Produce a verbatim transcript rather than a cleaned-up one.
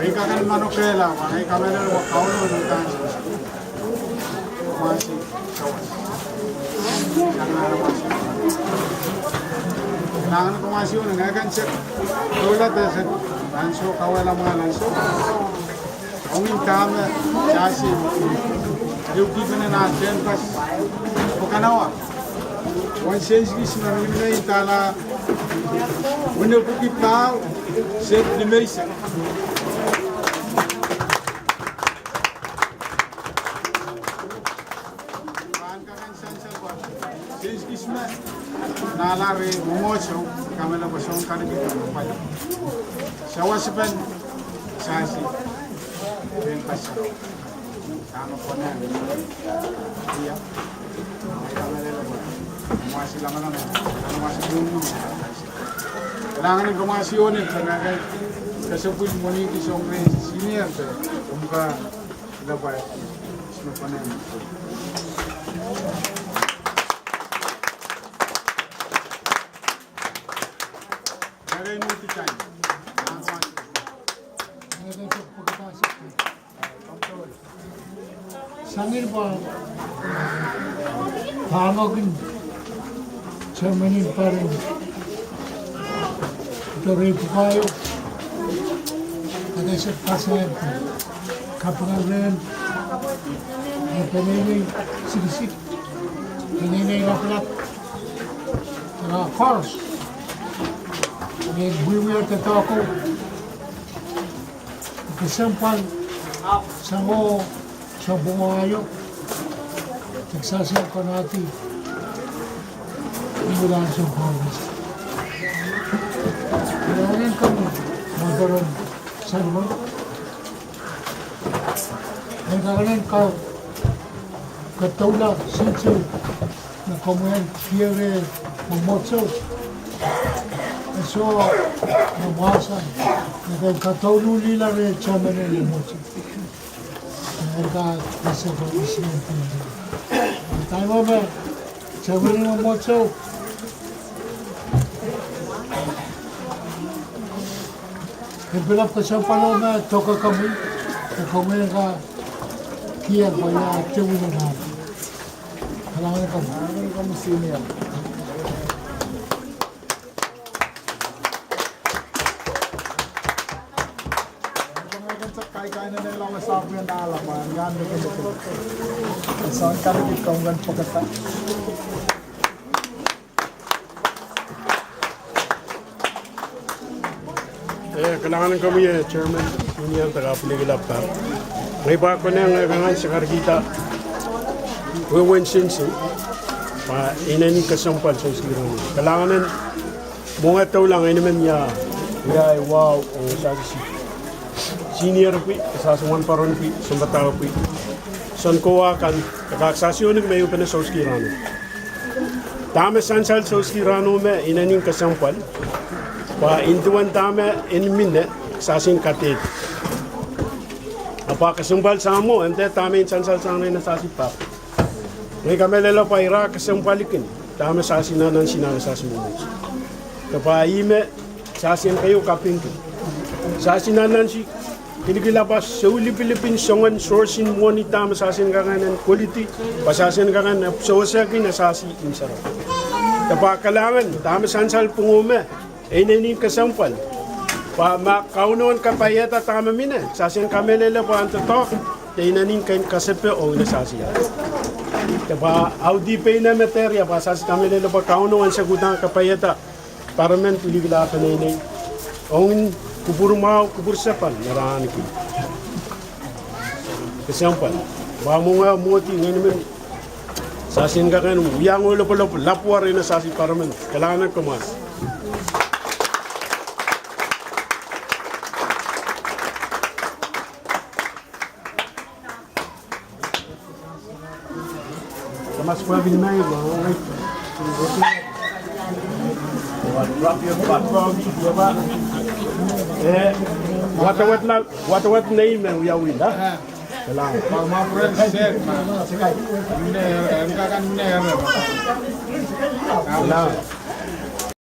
Ei kakan manokehla, ma ei kamehlele me Kauno nan kan. Mwasi, kawas. Nan mwasi. Nan mwasi, nan kan sek. Doula da sek. Nan soh kawehla mwahl nan soh. Ong dahme sasi, ehu kihpene nan tehnpas pwukanawa. Wen sensikis me mihmi nan dahla, wine pwuki pahu, se limeisek. Pahn kakan sansal pwe sensikis me nahla rehn mwomwohdiso, kamehlele pwe soun kalikih me pali. Sawasepen sasi, rehn pasal. Dahme konehng. Ia. Kamehlele pwe mwasi lamalam, mwasi kumkum. Kalahngan en kamwasi Ohnel, kalahngan en kesempwal mwohni kis ong rehn senior, omw ka Lepwa, sime pwenen. Eri nuhti kan. Sangir pwa, pahn kin chairman en peren. Doare pwukaio. Ada sek pasal. Kapinga rehn. Peneinei sikisik. Peneinei laplap. Koaros. Ni wiewia doadoahko. Kesempwal. Sango. Sapwung aio, Texas en konehng, ni wilan sapwung. Ni wilan komwi, Madaron Salmon. Ni wilan ka, kadoula sinsou, ni komwi en kihere mwomwohdiso. Soh, ni wasa, ni kadouluhlahla rehn chairman en mwomwohdiso. Eri ka, ka se ko isi en pwende. Taim o me, se pwende me mwohdiso. Eri pilap kesempwal o me, doke komwi, e komwi ka, kier pwe ia, tewin o me. Kalahngan komwi. Kalahngan komwi senior. Eh, kalahngan komwi, eh, chairman, union, de kapw liki lap pahn. Ngehi pahn konehng, eh, kangoange sakarkihda wehwehn sinsou, pwe inenen kesempwal sou ski rong. Kalahngan en Mwenge doula ngehi men ia, ia e wahu, oh, sasi senior pwe, sasi wahnpoaron pwe, sounpadahk pwe. Soun kowa kan, kak sasi onik me iupene sou ski rahno. Dahme sansal sou ski rahno me, inenen kesempwal. Pwe nduwen dahme, en mine, sasi en kadehdeh. Ahpw kesempwal sang mwo, en de dahme en sansal sang rehn sasi pahpa. Ngehi kamehlele pwe ira kesempwal kin, dahme sasi nanansi nan sasi mwomwohdiso. Ke pwe ih me sasi en keieu kapingki. Sasi nanansi, kilikilapa sou lipilipin soangen source en mwohni dahme sasi en kangoange en kolidi, pwe sasi en kangoange en sewesehki nan sasi en sara. Ke pwe kalahngan, dahme sansal pwungo me, e inenen kesempwal. Pwe ma Kauno en kapaiada dahme mine, sasi en kamehlele pwe en doadoahk, de inenen kin kasepe oh ine sasi ia. De pwe audi pein me dehr ia pwe sasi kamehlele pwe Kauno en sekuhdahn kapaiada, parliament likilahr peneinei. Ong kupwur mwahu, kupwur sapan, me rahniki. Kesempwal. Pwe mwenge mwohdi ngehi men. Sasi en kangoange, iang oh lopolop, lapwar ine sasi parliament. Kalahngan en kamwas. Kamwas pwehki mai, ma, oh, right. Drop your butt. Eh, wadawad la, wadawad nei me wiawi nda. Kalahngan. Ma, ma, friend, share, ma. Mine, eh, mkakan mine, eh, ma. Kalahngan.